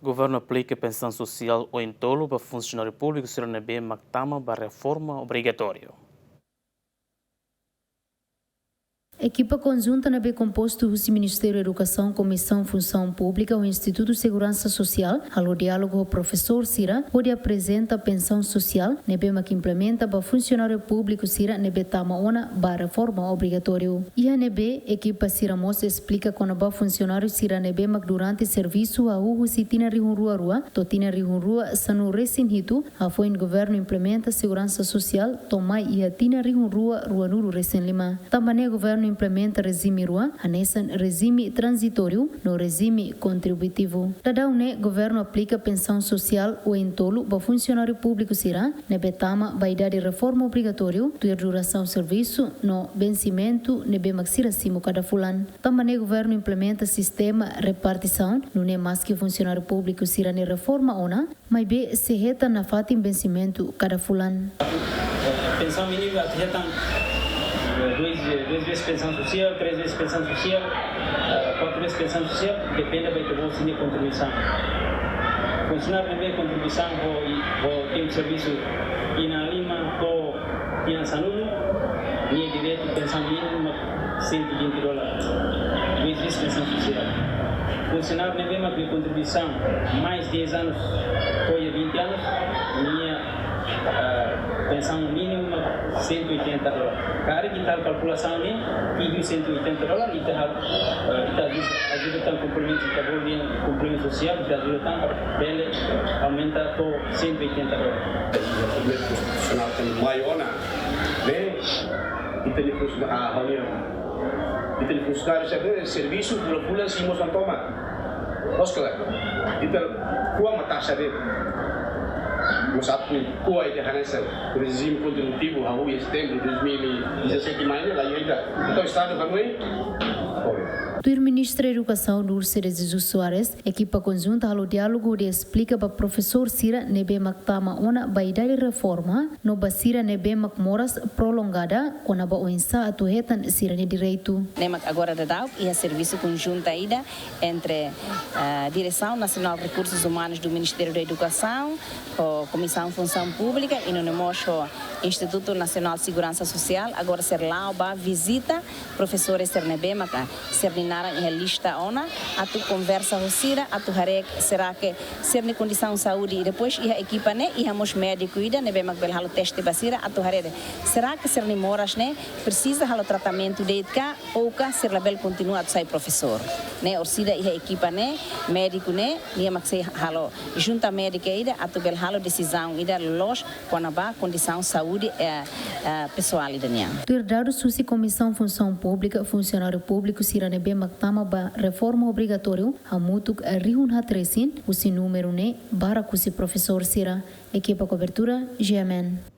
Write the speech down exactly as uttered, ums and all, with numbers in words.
Governu aplika pensaun sosiál oin tolu ba funsionáriu públiku sira ne'ebé mak tama ba reforma obrigatóriu. Ekipa konjunta ne'ebé kompostu husi Ministériu Edukasaun, Komisaun Funsaun Públika ho Institutu Seguransa Sosiál halo diálogu ho profesór sira hodi aprezenta pensaun sosiál ne'ebé mak implementa ba funsionáriu públiku sira ne'ebé tama ona ba reforma obrigatóriu. Iha ne'ebé ekipa sira mós esplika kona-ba funsionáriu sira ne'ebé mak durante servisu hahú husi tinan rihun rua rua to'o tinan rihun rua sanulu resin hitu, hafoin governu implementa seguransa sosiál to'o mai iha tinan rihun rua rua nulu resin lima. Tanba ne'e governu implementa rejime rua, hanesan rejime tranzitóriu no rejime kontributivu. Daudaun ne'e governu aplika pensaun sosiál oin tolu ba funsionáriu públiku sira ne'ebé tama ba idade reforma obrigatóriu, tuir durasaun servisu no vensimentu ne'ebé mak sira simu kada fulan. Tanba ne'e governu implementa sistema repartisaun, nune'e maski funsionáriu públiku sira-nia reforma ona, maibé sei hetan nafatin vensimentu kada fulan. Pensaun mínimu atu hetan, eh, dois, eh, duas vezes pensaun sosiál, três vezes pensaun sosiál, eh, kuatru vezes pensaun sosiál, depende ba ita-boot sira-nia kontribuisaun. Funsionáriu ne'ebé kontribuisaun ho, ho tempu servisu inan lima to'o tinan sanulu, nia direitu pensaun mínimu mak cento e vinte dólar. Duas vezes pensaun sosiál. Funsionáriu ne'ebé mak fó kontribuisaun mais dez anos, to'o iha vinte anos, nia, ah, pensaun mínimu mak cento e oitenta dólar. Karik ita halo kalkulasaun ne'e, tuir cento e oitenta dólar, ita halo, ah, ita ajuda, ajuda tan komplementu, ita bolu komplementu sosiál, ita ajuda tan bele aumenta to'o cento e oitenta dólar. Komplementu sosiál tan mai ona, ne'e, ita-nia funsiona-, ah, ha'u-nia, ita-nia funsionáriu sira ne'e servisu fulan-fulan sei mós toma. Loos ka lae, ita ko'a mak taxa de'it. Mós atu ko'a ita hanesan rejime kontributivu hahú iha setembru dois mil e dezassete mai ne'e laiha ida. Entaun Estadu hanoin, ora. Tuir Ministra Edukasaun Dulce de Jesus Soares, ekipa konjunta halo diálogu hodi esplika ba profesór sira ne'ebé mak tama ona ba idade reforma, no ba sira ne'ebé mak moras prolongada, kona-ba oinsá atu hetan sira-nia direitu. Ne'e mak agora daudaun iha servisu konjunta ida entre, eh, Diresaun Nasionál Rekursus Umanus do Ministériu da Edukasaun, ho Komisaun Funsaun Públika, i nune'e mós ho Institutu Nasionál Seguransa Sosiál, agora sira la'o ba vizita profesores sira ne'ebé maka sira-nia naran iha lista ona, atu konversa ho sira, atu haree será que sira-nia kondisaun saúde, i depois iha ekipa ne'e iha mós médiku ida ne'ebé mak bele halo teste ba sira, atu haree será que sira-nia moras ne'e presiza halo tratamentu de'it ka, ou ka sira labele kontinua atu sai profesór. Ne'e orsida iha ekipa ne'e, médiku ne'e, nia mak sei halo junta médika ida atu bele halo desizaun ida loos kona-ba kondisaun saúde, eh, eh, pesoál ida nian. Tuir dadus husi Komisaun Funsaun Públika, funsionáriu públiku sira ne'ebé mak tama ba reforma obrigatóriu hamutuk rihun haat resin, husi númeru ne'e barak husi profesór sira. Ekipa kobertura, G M N.